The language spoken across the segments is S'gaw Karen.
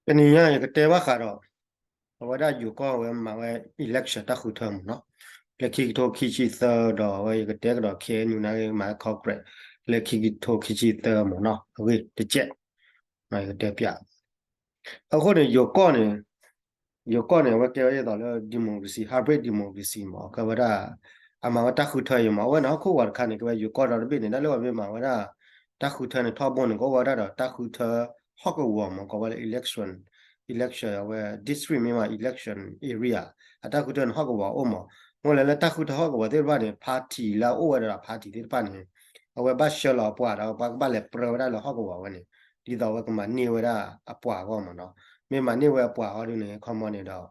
တနံၤညါယကတဲဘၣ်ဃးဒီး အဝဲဒၣ်ယိၤကီၢ်ဝဲမၤဝဲ election တၢ်ဃုထၢမ့ၢ်နီၤ, လၢခံကထိခံဆံသၢဒီး အဝဲယကတဲကဒီး ခ့ၣ်အဲၣ်ယူၣ်န့ၣ် မၤဝဲ Congress လၢခံကထိခံဆံသၢမ့ၢ်နီၤ အဂ့ၢ်တကဲး ယကတဲပျး အဃိန့ၣ် ယိၤကီၢ်န့ၣ် ယိၤကီၢ်န့ၣ် အဝဲကဲဝဲဒ်သိးလၢ democracy, hybrid democracy မ့ၢ် ကဲဝဲဒၣ် အမၤဝဲတၢ်ဃုထၢအံၤမ့ၢ် အဝဲန့ၣ် ဟီၣ်ခိၣ်ဂီၤတခါန့ၣ် ကဲဝဲယိၤကီၢ်ဒီတဘ့ၣ်န့ၣ် တၢ်လၢပှၤမ့ၢ်မၤဝဲဒၣ် တၢ်ဃုထၢန့ၣ် ထီဘိန့ၣ် ကအိၣ်ဝဲဒၣ်ဒီးတၢ်ဃုထၢဟီၣ်ကဝီၤမ့ၢ် ကိးဝဲလၢ election, election အဝဲ district မ့ၢ်မး election area အတၢ်ဃုထၢန့ၣ် ဟီၣ်ကဝီၤအိၣ်မ့ၢ် မ့ၢ်လဲၣ်လၢတၢ်ဃုထၢဟီၣ်ကဝီၤသ့ၣ်တဖၣ်န့ၣ် party လၢအအိၣ်ဝဲဒၣ်ဒီး party သ့ၣ်တဖၣ်န့ၣ် အဝဲဘၣ်ဆှၢလီၤအပှၤဒီး ပှၤကဘၣ်လဲၤပြၢဝဲဒၣ်လၢဟီၣ်ကဝီၤဝဲန့ၣ် ဒ်သိးအဝဲကမၤန့ၢ်ဝဲဒၣ်အပှၤအဂီၢ်မ့ၢ်နီၤ, မ့ၢ်မၤန့ၢ်ဝဲအပှၤအဂီၢ်ဒ်န့ၣ် ခီမီန့ၣ်ဒီး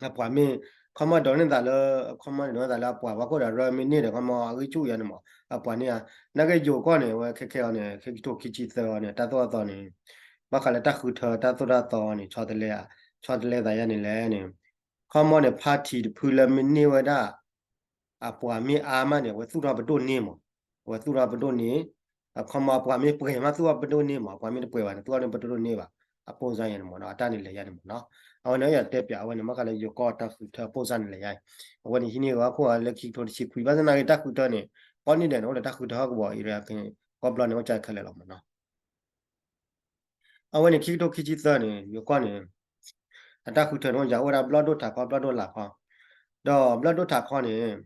အပှၤမ့ၢ် ခီမီဒိးန့ၢ်သးလၢ ခီမီန့ၣ်ဒိးန့ၢ်သးလၢအပှၤဘၣ်ခိၣ်ဒီး ရၢမ့ၢ်န့ၢ်ဒီး ခီမီအဂံၢ်ဆူၣ်ယါန့ၣ်မ့ၢ် အပှၤန့ၢ်ဧါ, နာ်က့ယိၤကီၢ်န့ၣ် အဝဲခဲခဲအံၤန့ၣ် ခံကထိခံဆံသၢအံၤန့ၣ် တၢ်သိၣ်တၢ်သီန့ၣ် ဘၣ်ဃးလၢတၢ်ဃုထၢတၢ်သိၣ်တၢ်သီန့ၣ် ဆီတလဲ ဆီတလဲသးယါန့ၣ်လဲၣ်န့ၣ် ခီမီန့ၣ် party တဖုလၢမ့ၢ်န့ၢ်ဝဲဒၣ် အပှၤမ့ၢ်အါမးန့ၣ် အဝဲသူၣ်ထီၣ်ပဒိၣ်န့ၢ်မး, အဝဲသူၣ်ထီၣ်ပဒိၣ်န့ၢ်, အခီမီအပှၤမ့ၢ်ပှဲၤမးသူၣ်ထီၣ်ပဒိၣ်န့ၢ်မး, အပှၤမ့ၢ်တပှဲၤဘၣ်န့ၣ် သူၣ်ထီၣ်န့ၢ်ပဒိၣ်န့ၢ်ဘၣ်, အပိၢ်စါယါန့ၣ်မ့ၢ်နီၤ, အတၢ်န့ၣ်လဲၤယါန့ၣ်မ့ၢ်နီၤ, အဝဲန့ၣ်ယတဲပျးအဝဲန့ၣ် မ့ၢ်ခါလၢယိၤကီၢ်တၢ်ဃုထၢပိၢ်စါန့ၣ်လဲၤယါ, အဝဲန့ၣ်ဟံးန့ၢ်ဂီၤခိၣ်လၢခံကထိတဆံခွံ ဘၣ်ဆၣ်သနာ်က့တၢ်ဃုထၢန့ၣ် ကိးနံၣ်ဒဲးန့ၣ် အိၣ်လၢတၢ်ဃုထၢဟီၣ်ကဝီၤအံၤ ကီၢ်ဘျီန့ၣ် အိၣ်ကခဲလၢာ်လီၤမ့ၢ်နီၤ. အဝဲန့ၣ် ခံကထိခံဆံသၢန့ၣ် ယိၤကီၢ်န့ၣ် အတၢ်ဃုထၢန့ၣ် အိၣ်ယၤအိၣ်ဝဲဒၣ်ဘျီၣ်ဒိၣ်ထးခီ ဘျီၣ်ဒိၣ်လာ်ခီ, ဒီးဘျီၣ်ဒိၣ်ထးခီန့ၣ်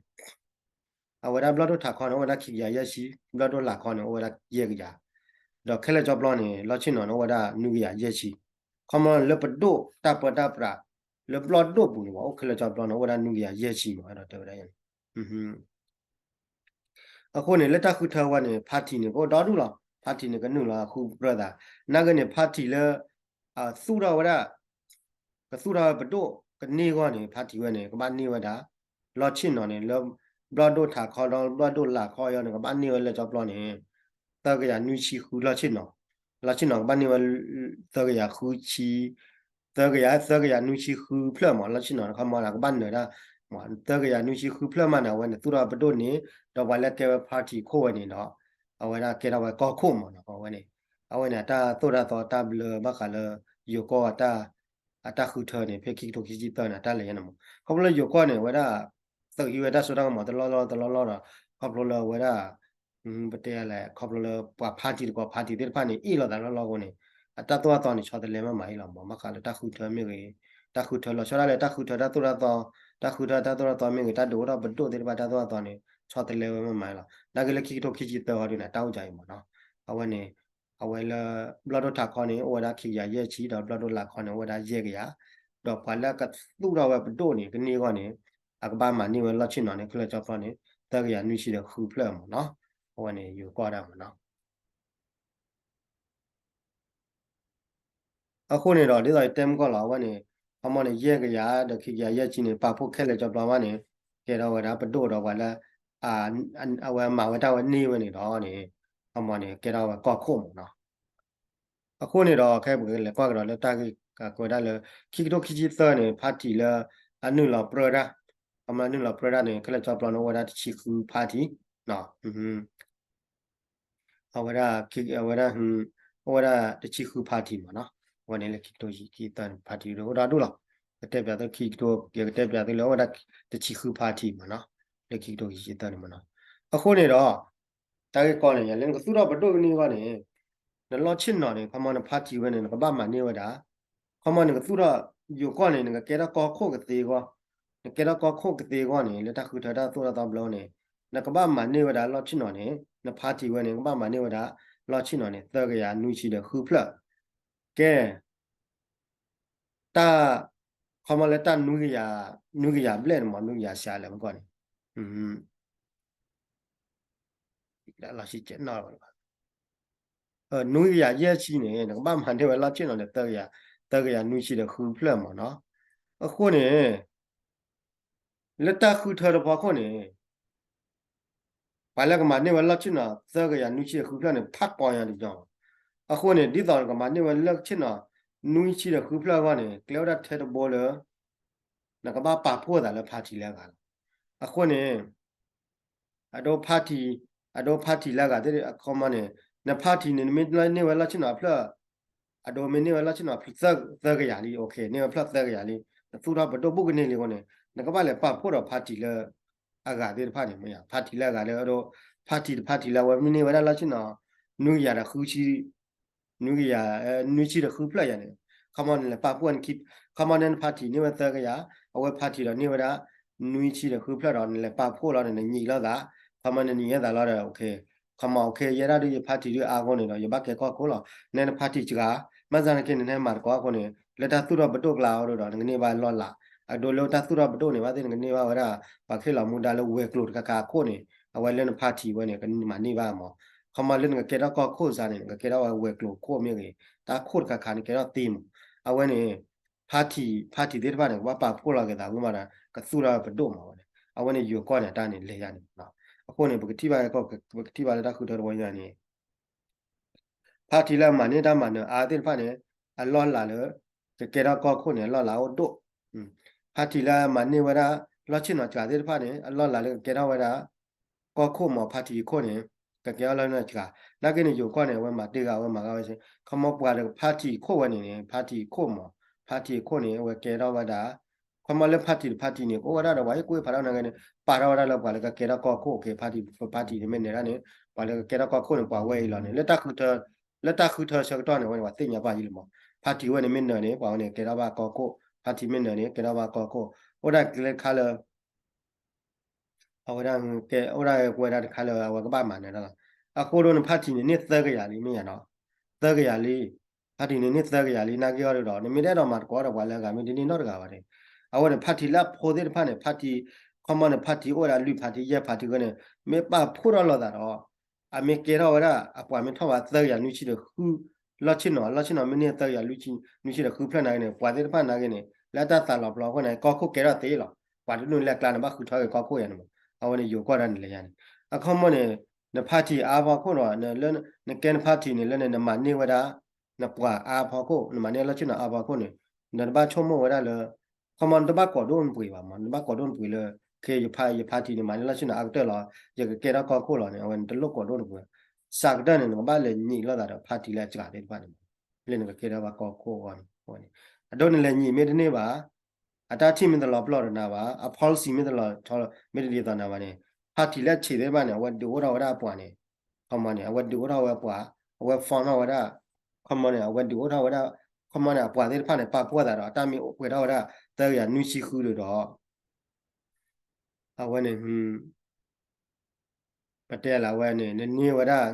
အဝဲဒၣ်ဘျီၣ်ဒိၣ်ထးခီန့ၣ် အိၣ်ဝဲဒၣ်ခံကယၤယဲၢ်ဆံ, ဘျီၣ်ဒိၣ်လာ်ခီန့ၣ် အိၣ်ဝဲဒၣ်ယဲၢ်ကယၤ, ဒီးခဲလၢာ်ကၠီပျီန့ၣ် လီၢ်ဆ့ၣ်နီၤန့ၣ် အိၣ်ဝဲဒၣ်နွံကယၤယဲၢ်ဆံ, ခီမီလၢပဒိၣ်တၢ်ပၢတၢ်ပြး လၢဘျီၣ်ဒိၣ်ပူၤန့ၣ် ပှၤအိၣ်ခဲလၢာ်ကၠီပျီန့ၣ် အိၣ်ဝဲဒၣ်နွံကယၤယဲၢ်ဆံမ့ၢ် အဲၣ်ဒိးတဲဝဲဒၣ်န့ၣ် အဃိန့ၣ် လၢတၢ်ဃုထၢဝဲန့ၣ် party န့ၣ် ကအိၣ်ဒီဒူၣ်လီၤ, party န့ၣ် ကနုာ်လီၤဃုပြၢသး, နာ်က့န့ၣ် party လၢ သူၣ်ထီၣ်ဝဲဒၣ် ကသူၣ်ထီၣ်ဝဲပဒိၣ်ကန့ၢ်အဂီၢ်န့ၣ် party ဝဲန့ၣ် ကဘၣ်န့ၢ်ဝဲဒၣ် လီၢ်ဆ့ၣ်နီၤန့ၣ် လၢဘျီၣ်ဒိၣ်ထးခီဒီး ဘျီၣ်ဒိၣ်လာ်ခီအံၤန့ၣ် ကဘၣ်န့ၢ်ဝဲလၢကၠီပျီန့ၣ် သၢကယၤနွံဆံဃုလီၢ်ဆ့ၣ်နီၤ, လီၢ်ဆ့ၣ်နီၤကဘၣ်န့ၢ်ဝဲ သၢကယၤဃုဆံ သၢကယၤ သၢကယၤနွံဆံဃုဖျၢၣ်မး လီၢ်ဆ့ၣ်နီၤန့ၣ် ခီမီန့ၣ် ကဘၣ်နၢၤဒၣ် သၢကယၤနွံဆံဃုဖျၢၣ်မးန့ၣ် အဝဲန့ၣ် သူၣ်ထီၣ်ပဒိၣ်န့ၣ် ဒီးပှၤလၢကဲဝဲ party ခိၣ်ဝဲန့ၣ်ဒီး အဝဲဒၣ်ကဲထီၣ်ဝဲကီၢ်ခိၣ်မးနီၤ အဝဲန့ၣ် အဝဲန့ၣ် အတၢ်သိၣ်တၢ်သီတၢ်ဘျၢဘၣ်ဃးလၢ ယိၤကီၢ်အတၢ် အတၢ်ဃုထၢန့ၣ် ဖဲခံကထိခံဆံသၢန့ၣ် အတၢ်လဲၤယါန့ၣ်မး ခီဖျိလၢယိၤကီၢ်န့ၣ် အဝဲဒၣ် သုးဟံးဝဲတၢ်စိတၢ်ကမီၤတလီၢ်လီၢ်တလီၢ်လီၢ်ဒီး ခီဖျိလၢအဝဲဒၣ် ပတဲလဲၣ် ခီဖျိလၢပှၤ party တကိး party သ့ၣ်တဖၣ်န့ၣ် အ့ၣ်လိာ်သးလီၢ်လီၢ်အဃိန့ၣ် အတၢ်သိၣ်တၢ်သီန့ၣ် ဆီတလဲမးမးအံၤလီၤမး ဘၣ်ဃးလၢတၢ်ဃုထၢမ့ၢ်ဂ့ၤ တၢ်ဃုထၢလီၤဆီဒၣ်လဲာ် တၢ်ဃုထၢတၢ်သိၣ်တၢ်သီ တၢ်ဃုထၢတၢ်သိၣ်တၢ်သီမ့ၢ်ဂ့ၤ တၢ်ဒုးအိၣ်ထီၣ်ပဒိၣ်သ့ၣ်တဖၣ်တၢ်သိၣ်တၢ်သီန့ၣ် ဆီတလဲဝဲမးမးအံၤလီၤ နာ်က့လၢခံကထိခံဆံသၢဟီဒ်န့ၣ် တၢ်အိၣ်ယါအံၤမးနီၤ အဝဲန့ၣ် အဝဲလၢ ဘျီၣ်ဒိၣ်ထးခီန့ၣ် အိၣ်ဝဲဒၣ်ခံကယၤယဲၢ်ဆံ ဒီးဘျီၣ်ဒိၣ်လာ်ခီန့ၣ် အိၣ်ဝဲဒၣ်ယဲၢ်ကယၤ ဒီးပှၤလၢကသူၣ်ထီၣ်ဝဲပဒိၣ်န့ၣ် ကန့ၢ်အဂီၢ်န့ၣ် အကဘၣ်မၤန့ၢ်ဝဲလီၢ်ဆ့ၣ်နီၤန့ၣ် ခဲလၢာ်ကၠီပျီန့ၣ် သၢကယၤနွံဆံဒီးဃုဖျၢၣ်မးနီၤ အဝဲန့ၣ် ယိၤကီၢ်ဒၣ်မးနီၤ အဃိန့ၣ်ဒီး ဒ်သိးယတဲမုၢ်ကီၢ်လီၤ အဝဲန့ၣ် ခီမီန့ၣ် ယဲၢ်ကယၤဒီးခံကယၤယဲၢ်ဆံန့ၣ် ပာ်ဖှိၣ်ခဲလၢာ်ကၠီပျီဘၣ်န့ၣ် ကဲထီၣ်ဝဲဒၣ်ပဒိၣ်ဒီးပှၤလၢ အဝဲမၤဝဲတၢ်ဝဲန့ၢ်ဝဲန့ၣ်ဒီးန့ၣ် ခီမီန့ၣ် ကဲထီၣ်ဝဲကီၢ်ခိၣ်မးနီၤ အဃိန့ၣ်ဒီး ခဲပကလဲၤကွၢ်ကဒီးလၢတၢ်ဂ့ၢ်ကကွဲးဒၣ်လၢ ခံကထိခံဆံသၢန့ၣ် party လၢ အနုာ်လီၤပြၢတၢ် ခီမီအနုာ်လီၤပြၢတၢ်န့ၣ် ခဲလၢာ်ကၠီပျီန့ၣ် အိၣ်ဝဲဒၣ်တဆံဃု party အဝဲဒၣ် အဝဲဒၣ် အိၣ်ဝဲဒၣ်တဆံဃု party မးနီၤ အဝဲန့ၣ်လၢခံကထိခံဆံသၢန့ၣ် party ဒၣ်အိၣ်ဒီဒူၣ်လီၤ ကတဲပျးသုခံကထိ ယကတဲပျးသုလၢအိၣ်ဝဲဒၣ်တဆံဃု party မးနီၤ လၢခံကထိခံဆံသၢန့ၣ်မးနီၤ အဃိန့ၣ်ဒီး တၢ်ဂ့ၢ်ကီန့ၣ် လၢနကသူၣ်ထီၣ်ပဒိၣ်ကန့ၢ်အဂီၢ်န့ၣ် နလီၢ်ဆ့ၣ်နီၤန့ၣ် ခီမီန party ဝဲန့ၣ် နကဘၣ်မၤန့ၢ်ဝဲဒၣ် ခီမီနကသူၣ်ထီၣ် ယိၤကီၢ်န့ၣ် နကကဲထီၣ်ကီၢ်ခိၣ်ကသ့အဂီၢ် နကဲထီၣ်ကီၢ်ခိၣ်ကသ့အဂီၢ်န့ၣ် လၢတၢ်ဃုထၢတၢ်သိၣ်တၢ်သီဘျီန့ၣ် နကဘၣ်မၤန့ၢ်ဝဲဒၣ်လီၢ်ဆ့ၣ်နီၤန့ၣ် န party ဝဲန့ၣ် ကဘၣ်မၤန့ၢ်ဝဲဒၣ် လီၢ်ဆ့ၣ်နီၤန့ၣ် သၢကယၤနွံဆံဒီးဃုဖျၢၣ် ကဲ တၢ် ခီမီလၢတၢ် နွံကယၤဘျဲၣ်န့ၣ်မး နွံကယၤစှၤလဲၣ်မ့ၢ်ကီၢ်န့ၣ် နွံကယၤယဲၢ်ဆံန့ၣ် နကဘၣ်မၤန့ၢ်ဝဲလီၢ်ဆ့ၣ်နီၤန့ၣ် သၢကယၤနွံဆံဒီးဃုဖျၢၣ်မးနီၤ အဃိန့ၣ် လၢတၢ်ဃုထၢတဖီခိၣ်န့ၣ် ပှၤလၢကမၤန့ၢ်ဝဲလီၢ်ဆ့ၣ်နီၤ သၢကယၤနွံဆံဒီးဃုဖျၢၣ်န့ၣ် ဖးကီညါတကီၢ်လီၤ. အဃိန့ၣ် ဒ်သိးနကမၤန့ၢ်ဝဲလီၢ်ဆ့ၣ်နီၤ နွံဆံဒီးဃုဖျၢၣ်အဂီၢ်န့ၣ် ကျဲအိၣ်ဒၣ်ထဲတဘိလၢ နကဘၣ်ပာ်ဖှိၣ်သးလၢ party လၢအဂၤလီၤ. အဃိန့ၣ် အဒိ party အဒိ party လၢအဂၤသ့ၣ်အခီမီန့ၣ် န party န့ၣ် နမ့ၢ်န့ၢ်ဝဲလီၢ်ဆ့ၣ်နီၤအဖျၢၣ် အဒိမ့ၢ်န့ၢ်ဝဲလီၢ်ဆ့ၣ်နီၤ သၢကယၤလံ, န့ၢ်ဝဲဖျၢၣ်သၢကယၤလံ, နသူၣ်ထီၣ်ပဒိၣ်ဘူးကန့ၢ်လံအဃိန့ၣ် နကဘၣ်လဲၤပာ်ဖှိၣ်ဒီး party လၢအဂၤသ့ၣ်တဖၣ်န့ၣ် မ့ၢ်ဧါ, party လၢအဂၤလၢအဒိ party တ party လၢအဝဲမ့ၢ်န့ၢ်ဝဲဒၣ်လီၢ်ဆ့ၣ်နီၤ နွံကယၤဒီးဃုဆံ နွံကယၤ နွံဆံဒီးဃုဖျၢၣ်ယၤန့ၣ် ခီမီန့ၣ်လဲၤပာ်ဖှိၣ်နခံ, ခီမီန့ၣ်န party န့ၢ်ဝဲသၢကယၤ, အဝဲ party ဒီးန့ၢ်ဝဲဒၣ် နွံဆံဒီးဃုဖျၢၣ်ဒီး နလဲၤပာ်ဖှိၣ်လီၤန့ၣ် နညံးလိာ်သး, ခီမီနညံးလိာ်သးလီၤဒီး ခီမီ ယဲဒၣ်ဒုးယ party ဒုးအါအဃိန့ၣ်ဒီး ယဘၣ်ကဲကီၢ်ခိၣ်လီၤ, နဲန party စှၤ, ဘၣ်ဆၣ်သနာ်က့န့ၣ် နမၤသကိးအဃိန့ၣ် လၢတၢ်သူၣ်ထီၣ်ပဒိၣ်ကျါအဒိဒီး နကန့ၢ်ဘၣ်လီၢ်လၤ, အဒိလၢတၢ်သူၣ်ထီၣ်ပဒိၣ်န့ၣ် ဘၣ်သ့ၣ်နကန့ၢ်ဘၣ်ဝဲဒၣ် ပှၤခ့ၣ်လီၤမူဒါလၢဝဲၤကျိၤတခါခါအခိၣ်န့ၣ် အဝဲလၢန party ဝဲန့ၣ် ကမၤန့ၢ်ဘၣ်မး, ခီမီလၢနကကဲထီၣ်ကီၢ်ခိၣ်စ့ၢ်န့ၣ် နကကဲထီၣ်ဝဲဝဲၤကျိၤခိၣ်မ့ၢ်ဂ့ၤ တၢ်ခိၣ်တခါခါန့ၣ်ကဲထီၣ်သ့မး, အဝဲန့ၣ် party party သ့ၣ်တဖၣ်န့ၣ် ကဘၣ်ပာ်ဖှိၣ်လီၤက့ၤသးဝံၤမးဒီး ကသူၣ်ထီၣ်ပဒိၣ်မးဝဲန့ၣ် အဝဲန့ၣ်ယိၤကီၢ်န့ၣ် အတၢ်န့ၣ်လဲၤယၤန့ၣ်လီၤ, အဃိန့ၣ် ပကထံၣ်ဘၣ်ကီၢ် ပကထံၣ်ဘၣ်လၢတၢ်ဃုထၢတဝီညါန့ၣ် party လၢအမၤန့ၢ်တၢ်မၤနၢၤအါသ့ၣ်တဖၣ်န့ၣ် အလီၢ်လၤလၢ ကကဲထီၣ်ကီၢ်ခိၣ်န့ၣ် အလီၢ်လၤအိၣ်ဒိၣ်, party လၢအမၤန့ၢ်ဝဲဒၣ် လီၢ်ဆ့ၣ်နီၤစှၤသ့ၣ်တဖၣ်န့ၣ် အလီၢ်လၤလၢကကဲထီၣ်ဝဲဒၣ် ကီၢ်ခိၣ်မး party ခိၣ်န့ၣ် ကကဲထီၣ်လီၢ်ဆ့ၣ်နီၤစှၤ, နာ်က့န့ၣ် ယိၤကီၢ်န့ၣ် အဝဲမၤတ့ၢ်ဂၤ အဝဲမၤဂၤဝဲစ့ၢ် ခီမီပှၤဒီး party ခိၣ်ဝဲန့ၣ်န့ၣ် party ခိၣ်မး party ခိၣ်န့ၣ် အဝဲကဲထီၣ်ဝဲဒၣ် ခီမီလၢ party တ party န့ၣ် ကအိၣ်ဝဲဒၣ်ဒီးပှၤဟ့ၣ်ကူၣ်ဟ့ၣ်ဖးထီၣ်နာ်က့န့ၣ် ပာ်ထီၣ်ဝဲဒၣ်လၢပှၤလၢကကဲထီၣ်ကီၢ်ခိၣ် က့ၤ party ပ party န့ၣ်မ့ၢ်နဲဒၣ်န့ၣ် ပှၤလၢကကဲထီၣ်ကီၢ်ခိၣ်န့ၣ် ပှၤဝဲအံၤလီၤန့ၣ် လၢတၢ်ဃုထၢ လၢတၢ်ဃုထၢဆၢကတီၢ်န့ၣ် အဝဲန့ၣ်ပှၤသ့ၣ်ညါပှၤယံၤလံမး, party ဝဲန့ၣ်မ့ၢ်နၢၤန့ၣ် ပှၤဝဲန့ၣ်ကဲထီၣ်ဘၣ်ကီၢ်ခိၣ် party မ့ၢ်နၢၤန့ၣ် ကဲထီၣ်ဘၣ်ကီၢ်ခိၣ်, အိၣ်ဒၣ်ကျဲတခါလၢ အဝဲဒၣ်ကဲ အိၣ်ဒၣ်ကဲဝဲဒၣ်တခါလၢအဝဲကဘၣ်မၤနၢၤတၢ်လီၤ, အဃိဒီးန party န့ၣ်န့ၢ်သၢကယၤလံမ့ၢ်ယါနီၤ, သၢကယၤလံ, party န့ၣ်န့ၢ်သၢကယၤလံ နာ်က့အီၤဒီး နမ့ၢ်တအဲၣ်ဒိးမၤသကိးဒီးပှၤလၢအဂၤမ့ၢ်တန့ၢ်နီတဂၤဘၣ်န့ၣ်, အဝဲန့ၣ် party လၢအဖိသ့ၣ်တဖၣ်န့ၣ် party ခီမီန့ၣ် party အိၣ်ဝဲဒၣ်လွံၢ် party ယဲၢ် party ဝဲန့ၣ် မ့ၢ်ပာ်ဖှိၣ်ထီၣ်လိာ်သးဒီး အမ့ၢ်ကဲထီၣ်ဝဲဒၣ် အပှၤမ့ၢ်ထီၣ်ဘၣ်သၢကယၤနွံဆံဒီးဃု လီၢ်ဆ့ၣ်နီၤ လီၢ်ဆ့ၣ်နီၤမ့ၢ်န့ၢ်သၢကယၤနွံဆံဒီးဃုဖျၢၣ်နာ်က့န့ၣ် ပှၤသ့ၣ်တဖၣ်နာ်က့န့ၣ် လၢတၢ်သးလီၤပျီအဃိန့ၣ် ကီၢ်ခိၣ်ကဲထီၣ်သ့လီၤ, ပှၤတဒူၣ်န့ၣ်လၢအကျါန့ၣ် ဘၣ်ဃုထၢက့ၤကီၢ်ခိၣ်ယါန့ၣ်မး, အဝဲန့ၣ်ယိၤကီၢ်ဒၣ်န့ၣ်လဲၤယါန့ၣ်, အခီမီန့ၣ် န party အါဖီခိၣ်ဒီး နကဲန party န့ၣ်လၢန့ၣ် နမၤန့ၢ်ဝဲဒၣ် နပှၤအါဖီခိၣ် နမၤန့ၢ်လီၢ်ဆ့ၣ်နီၤအါဖီခိၣ်န့ၣ် နတဘၣ်ဆိကမိၣ်ဝဲဒၣ်လၢ ခီမီနတဘၣ်ကိးဒိၣ်နပှ့ၤဘၣ်မး နတဘၣ်ကိးဒိၣ်နပှ့ၤလၢ ခဲ ယ party န့ၣ် မၤန့ၢ်လီၢ်ဆ့ၣ်နီၤအါကတၢၢ်လီၤ, ယကကဲထီၣ်ကီၢ်ခိၣ်လီၤန့ၣ် အဝဲန့ၣ်တလိၣ်ကိးဒိၣ်နပှ့ၤ, စးကတၢၢ်န့ၣ် နကဘၣ်လဲၤညံးလိာ်သးဒီး party လၢအစှၤသ့ၣ်တဖၣ်န့ၣ်မး, လၢနကကဲထီၣ်ဘၣ်ကီၢ်ခိၣ်အဂီၢ်န့ၣ်, အဒိနလဲၤညံးမ့ၢ်တန့ၢ်ဘၣ် အတၢ်ထံၣ်မ့ၢ်တလီၤပျီၢ်ဒီးနၤဘၣ် အ policy မ့ၢ်တလီၤဆီ မ့ၢ်တဒ်သိးနၤဘၣ်န့ၣ် party လၢအဆံးသ့ၣ်တဖၣ်န့ၣ် အဝဲဒုးအိၣ်ထီၣ်ဝဲဒၣ်အပှၤန့ၣ်, ခီမီန့ၣ် အဝဲဒုးအိၣ်ထီၣ်ဝဲပှၤ, အဝဲ form ထီၣ်ဝဲဒၣ်, ခီမီန့ၣ် အဝဲဒုးအိၣ်ထီၣ်ဝဲဒၣ်, ခီမီန့ၣ် အပှၤသ့ၣ်တဖၣ်န့ၣ် ပာ်ဖှိၣ်သးဒီး အတၢ်မ့ၢ်အိၣ်ပှဲၤထီၣ်ဝဲဒၣ် သၢကယၤနွံဆံဃုဒီး အဝဲန့ၣ် ပတဲလၢအဝဲန့ၣ် နန့ၢ်ဝဲဒၣ်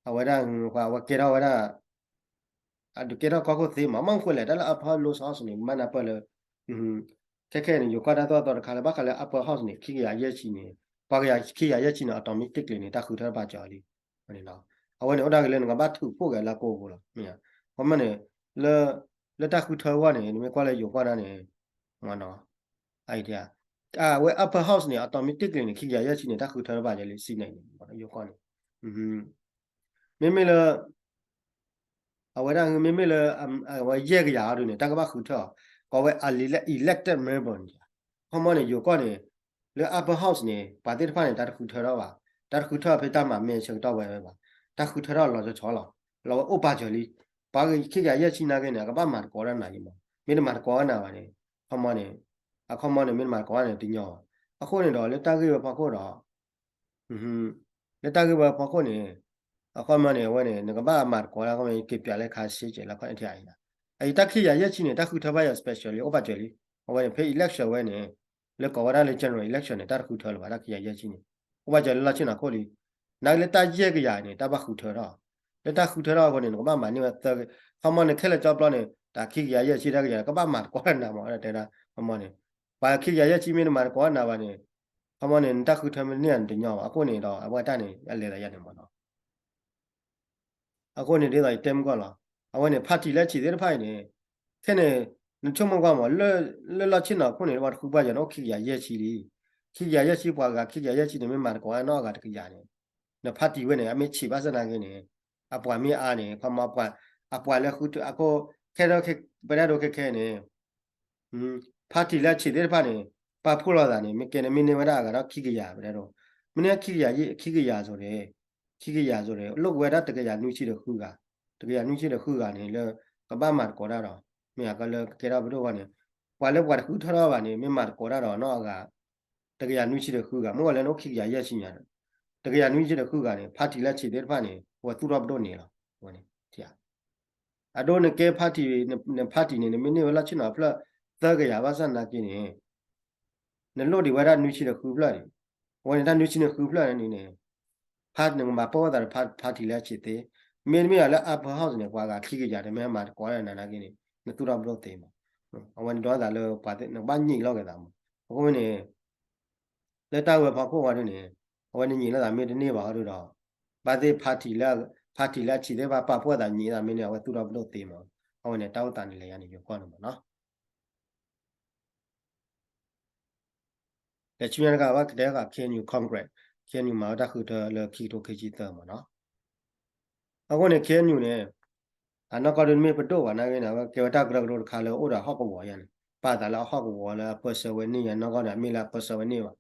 အဝဲဒၣ် အဝဲကဲထီၣ်ဝဲဒၣ် အဒုးကဲထီၣ်ကီၢ်ခိၣ်သ့မး မ့ၢ်ဃိလဲၣ် တၢ်လၢ upper house န့ၣ် မ့ၢ်နၢ်ပၢၢ်လၢ ခဲခဲန့ၣ် ယိၤကီၢ်တၢ်သိၣ်တၢ်သီတခါလၢ ဘၣ်ဃးလၢ upper house န့ၣ် ခံကယၤယဲၢ်ဆံန့ၣ် ပှၤကယၤခံကယၤယဲၢ်ဆံန့ၣ် automatically န့ၣ် တၢ်ဃုထၢဘၣ်ကီၤလံ အဝဲန့ၣ် အိၣ်ဒၣ်ဂ့ၤလၢနကဘၣ်ထုးဖှိၣ်က့ၤလၢကိးပူၤလီၤ မ့ၢ်ဧါ, ခီမီန့ၣ် လၢ လၢတၢ်ဃုထၢအဂီၢ်န့ၣ် နမ့ၢ်ကွၢ်လၢယိၤကီၢ်ဒၣ်န့ၣ် မ့ၢ်နီၤ အဝဲ upper house န့ၣ် automatically န့ၣ် ခံကယၤယဲၢ်ဆံန့ၣ် တၢ်ဃုထၢဘၣ်ကီၤလံ စံးန့ၣ် ယိၤကီၢ်န့ၣ် မ့မ့ၢ်လၢ အဝဲဒၣ်မ့မ့ၢ်လၢ အဝဲယဲၢ်ကယၤအီၤဒုးန့ၣ် တၢ်ကဘၣ်ဃုထၢအီၤ ကိးဝဲအလံာ်လၢ elected member န့ၣ် ခီမီန့ၣ် ယိၤကီၢ်န့ၣ် လၢ upper house န့ၣ် ပှၤသ့ၣ်တဖၣ်န့ၣ် တၢ်တဃုထၢထီၣ်ဘၣ် တၢ်တဃုထၢထီၣ်ဖဲတၢ်မၤမဲာ်ဆၢကတီၢ်ဝဲဝဲဘၣ် တၢ်ဃုထၢထီၣ်လီၤဆီလီၤ လီၤဝဲအိၣ်ပာ်စၢၤလံ ပှၤခံကယၤယဲၢ်ဆံနာ်က့န့ၣ် အကဘၣ်မၤသကိးတၢ်နၤယံၤမး မ့ၢ်တမၤသကိးဝဲနၤဘၣ်န့ၣ် ခီမီန့ၣ် အခီမီန့ၣ် မ့ၢ်တမၤသကိးဝဲန့ၣ် တညီဘၣ် အဃိန့ၣ်ဒီး လၢတၢ်ဂ့ၢ်ဝဲဖီခိၣ်ဒီး လၢတၢ်ဂ့ၢ်ဝဲဖီခိၣ်န့ၣ် အခီမီန့ၣ် အဝဲန့ၣ် နကဘၣ်မၤသကိးတၢ် ခီမီ ယက့ၤပၠးလၢခါဆ့ကဲးလၢခီအထံအံၤ အတၢ်ခံကယၤယဲၢ်ဆံန့ၣ် တၢ်ဃုထၢဘၣ်ယၤ special လံ အိၣ်ပာ်စၢၤလံ အဝဲန့ၣ် ဖဲ election ဝဲန့ၣ် လၢကိးဝဲဒၣ်လၢ general election န့ၣ် တၢ်တဃုထၢလၢၤဘၣ် တၢ်ခံကယၤယဲၢ်ဆံန့ၣ် အိၣ်ပာ်စၢၤလၢလီၢ်ဆ့ၣ်နီၤခိၣ်လံ နာ်က့လၢတၢ်ယဲၢ်ကယၤန့ၣ် တၢ်ဘၣ်ဃုထၢထီၣ် လၢတၢ်ဃုထၢထီၣ်အဃိန့ၣ် နကဘၣ်မၤန့ၢ်ဝဲသၢ ခီမီန့ၣ် ခဲလၢာ်ကၠီပျီန့ၣ် တၢ်ခံကယၤယဲၢ်ဆံတၢ်ကယၤ ကဘၣ်မၤသကိးတၢ်နၤမး တဲဒၣ် ခီမီန့ၣ် ပှၤခံကယၤယဲၢ်ဆံမ့ၢ်တမၤသကိးတၢ်နၤဘၣ်န့ၣ် ခီမီန့ၣ် နတၢ်ဃုထၢမ့ၢ်တန့ၢ် နတညီဘၣ် အဃိန့ၣ်ဒီး အဝဲတၢ်န့ၣ် အလဲၤသးယါန့ၣ်မးနီၤ အဃိန့ၣ်ဒ်သိးယတဲမုၢ်ကီၢ်လီၤ အဝဲန့ၣ် party လၢဆံးသ့ၣ်တဖၣ်အံၤန့ၣ် ခဲန့ၣ် နဆိကမိၣ်ကွၢ်မး လၢလီၢ်ဆ့ၣ်နီၤခိၣ်န့ၣ် ပှၤတဃုပှၢ်ယၤန့ၣ် အိၣ်ခံကယၤယဲၢ်ဆံလံ ခံကယၤယဲၢ်ဆံပှၤဂၤ ခံကယၤယဲၢ်ဆံန့ၣ် မ့ၢ်မၤသကိးဝဲနီၢ်အဂၤတကယၤန့ၣ် န party ဝဲန့ၣ် အမ့ၢ်ဆံးဘၣ်ဆၣ်နာ်က့န့ၣ် အပှၤမ့ၢ်အါန့ၣ် ခီမီ အပှၤလၢဃုထၢအခိၣ် ခဲဒီး ပတဲဒိးခဲခဲန့ၣ် party လၢဆံးသ့ၣ်တဖၣ်န့ၣ် ပာ်ဖှိၣ်လိာ်သးန့ၣ် မ့ၢ်ကဲန့ၣ် မ့ၢ်န့ၢ်ဝဲဒၣ်အဂၤဒီးခံကယၤ ပတဲဒိး မ့ၢ်န့ၢ်ခံကယၤ ခံကယၤစိၤန့ၣ် ခံကယၤစိၤန့ၣ် လိၣ်ကဝဲဒၣ်တကယၤနွံဆံဒီးဃုဂၤ တကယၤနွံဆံဒီးဃုဂၤန့ၣ် လၢကဘၣ်မၤသကိးတၢ်ဒီး မ့ၢ်အကလၢကကဲထီၣ်ပဒိၣ်အဂီၢ်န့ၣ် ပှၤလၢပှၤတဃုထၢထီၣ်ဘၣ်န့ၣ် မ့ၢ်မၤသကိးတၢ်ဒီးနီၢ်အဂၤ တကယၤနွံဆံဒီးဃုဂၤ မ့ၢ်ဝဲလၢနအိၣ်ခံကယၤယဲၢ်ဆံညါဒီး တကယၤနွံဆံဒီးဃုဂၤန့ၣ် party လၢအဆံးသ့ၣ်တဖၣ်န့ၣ် အဝဲသူၣ်ထီၣ်ပဒိၣ်န့ၣ်လီၤ. အဝဲန့ၣ် အဒိနကဲ party န party န့ၣ် နမ့ၢ်န့ၢ်ဝဲလီၢ်ဆ့ၣ်နီၤအဖျၢၣ်သၢကယၤဘၣ်ဆၣ်နာ်က့န့ၣ် နလိၣ်ဒံးဝဲဒၣ်နွံဆံဒီးဃုဖျၢၣ်န့ၣ် အဝဲန့ၣ်တၢ်နွံဆံန့ၣ်ဃုဖျၢၣ်န့ၣ်န့ၣ် ဖါနကမၤပိာ်ဝဲသးဒီး party လၢအဆံးသ့, မ့တမ့ၢ်လၢ upper house န့ၣ် ပှၤဂၤခံကယၤန့ၣ် မ့ၢ်မၤသကိးတၢ်နၤနာ်က့န့ၣ် နသူၣ်ထီၣ်ပဒိၣ်သ့မး, အဝဲန့ၣ်ဒီးသးလၢပှၤသ့ၣ်နကဘၣ်ညံးလီၤက့ၤသးမး, အဃိန့ၣ် လၢတၢ်ဝဲဖီခိၣ်ဝဲဒၣ်န့ၣ် အဝဲန့ၣ်ညံးလီၤသးမ့ၢ်တန့ၢ်ဘၣ်ဟီဒုဒီး ဘၣ်သ့ၣ် party လၢ party လၢအဆံးသ့ၣ်တဖၣ်ပာ်ဖှိၣ်သးညံးသးမ့ၢ်န့ၣ် အဝဲသူၣ်ထီၣ်ပဒိၣ်သ့မး, အဝဲန့ၣ်တၢ်အိၣ်သးန့ၣ်လဲၤယါန့ၣ်ယိၤကီၢ်န့ၣ်မးနီၤ ဒီးဆူညါတခါ ဘၣ်ကတဲဃာ် K N U Congress, K N U မၤဝဲတၢ်ဃုထၢလၢခံကထိခံဆံသၢမးနီၤ. အဃိန့ၣ် K N U န့ၣ် အနီၢ်ကီၢ်ဒုမ့ၢ်ပဒိၣ်ဘၣ်နာ်ဂ့ၤန့ၣ် အဝဲကဲဝဲတၢ်ကရၢကရိတခါလၢအိၣ်ဒီးဟီၣ်ကဝီၤယါန့ၣ် ပာ်သးလၢအဟီၣ်ကဝီၤလၢအပၢဆှၢဝဲန့ၢ်ယါ နီၢ်ကီၢ်န့ၣ် အမ့ၢ်လၢအပၢဆှၢဝဲန့ၢ်ဘၣ်,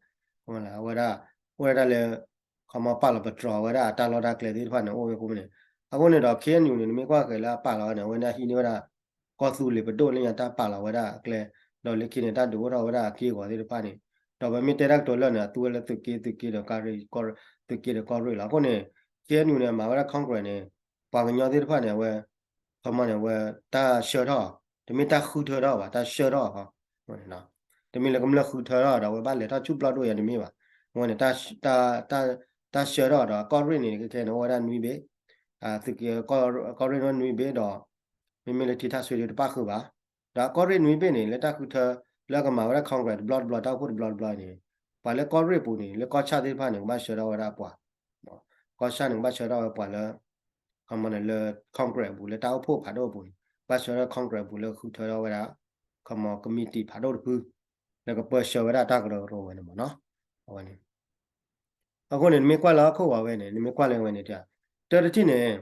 အဝဲဒၣ် အိၣ်ဝဲဒၣ်လၢ ခီမီပာ်လီၤပတြီၤဝဲဒၣ်အတၢ်လီၢ်တၢ်ကျဲသ့ၣ်တဖၣ်န့ၣ် အိၣ်ဝဲအဃိန့ၣ်, အဃိန့ၣ်ဒီး K N U န့ၣ် နမ့ၢ်ကွၢ်ဃဲၤလၢအပာ်လီၤဝဲန့ၣ် အဝဲန့ၣ်ဟံးန့ၢ်ဝဲဒၣ် ကီၢ်သူလ့ၤပဒိၣ်လၢညါတၢ်ပာ်လီၤဝဲဒၣ်အကျဲ, ဒီးလၢခံန့ၣ် တၢ်ဒုးအိၣ်ထီၣ်ဝဲဒၣ်အက့ၢ်အဂီၤသ့ၣ်တဖၣ်န့ၣ်, ဒီးပမ့ၢ်တဲတၢ်ကတိၤလၢာ်န့ၣ် အသူဝဲလၢသုးက့ သုးက့ဒီးကီၢ်ရ့ၣ်, သုးက့ဒီးကီၢ်ရ့ၣ်လီၤ. အဃိန့ၣ် K N U န့ၣ် မၤဝဲဒၣ် Congress န့ၣ် ပှၤကညီသ့ၣ်တဖၣ်န့ၣ် အဝဲ ခီမီန့ၣ် အဝဲတၢ်ဆှၢထီၣ်, တမ့ၢ်တၢ်ဃုထၢထီၣ်ဘၣ်, တၢ်ဆှၢထီၣ်အီၤ, တမ့ၢ်လၢကမျၢၢ်ဃုထၢထီၣ်ဒီး အဝဲဘၣ်လဲၤထီၣ်ဆူဘျီၣ်ဒိၣ်ယါတမ့ၢ်ဘၣ်, အဝဲန့ၣ် တၢ်ဆှၢထီၣ်ဒီး ကီၢ်ရ့ၣ်န့ၣ် ခဲခဲန့ၣ် အိၣ်ဝဲဒၣ်နွံဘ့ၣ်, သုးက့ ကီၢ်ရ့ၣ်န့ၣ်နွံဘ့ၣ်ဒီး မ့မ့ၢ်လၢထံထၣ်ဆွ့ဒုတပၣ်ဃုာ်ဘၣ်, ဒီးကီၢ်ရ့ၣ်နွံဘ့ၣ်န့ၣ် လၢတၢ်ဃုထၢ လၢကမၤဝဲဒၣ် Congress တဘျီတဘျီ တၢ်အိၣ်ဖှိၣ်တဘျီတဘျီန့ၣ် ပှၤလၢကီၢ်ရ့ၣ်ပူၤန့ၣ် လၢကီၢ်ဆၣ်သ့ၣ်တဖၣ်န့ၣ် ကဘၣ်ဆှၢထီၣ်ဝဲဒၣ်ပှၤ ကီၢ်ဆၣ်န့ၣ် ကဘၣ်ဆှၢထီၣ်ဝဲပှၤလၢ ခီမီန့ၣ်လၢ Congress အပူၤ လၢတၢ်အိၣ်ဖှိၣ်ဖးဒိၣ်အပူၤန့ၣ် ဘၣ်ဆှၢထီၣ် Congress အပူၤလၢဃုထၢထီၣ်ဝဲဒၣ် ခီမီ committee ဖးဒိၣ်တဖု လၢကပၢဆှၢဝဲဒၣ်တၢ်ကရၢကရိဝဲန့ၣ်မးနီၤ. အဝဲန့ၣ် အဃိန့ၣ် နမ့ၢ်ကွၢ်လၢဟီၣ်ခိၣ်ဝဲန့ၣ် နမ့ၢ်ကွၢ်လၢဝဲန့ၣ် တၢ်တထံၣ်န့ၣ်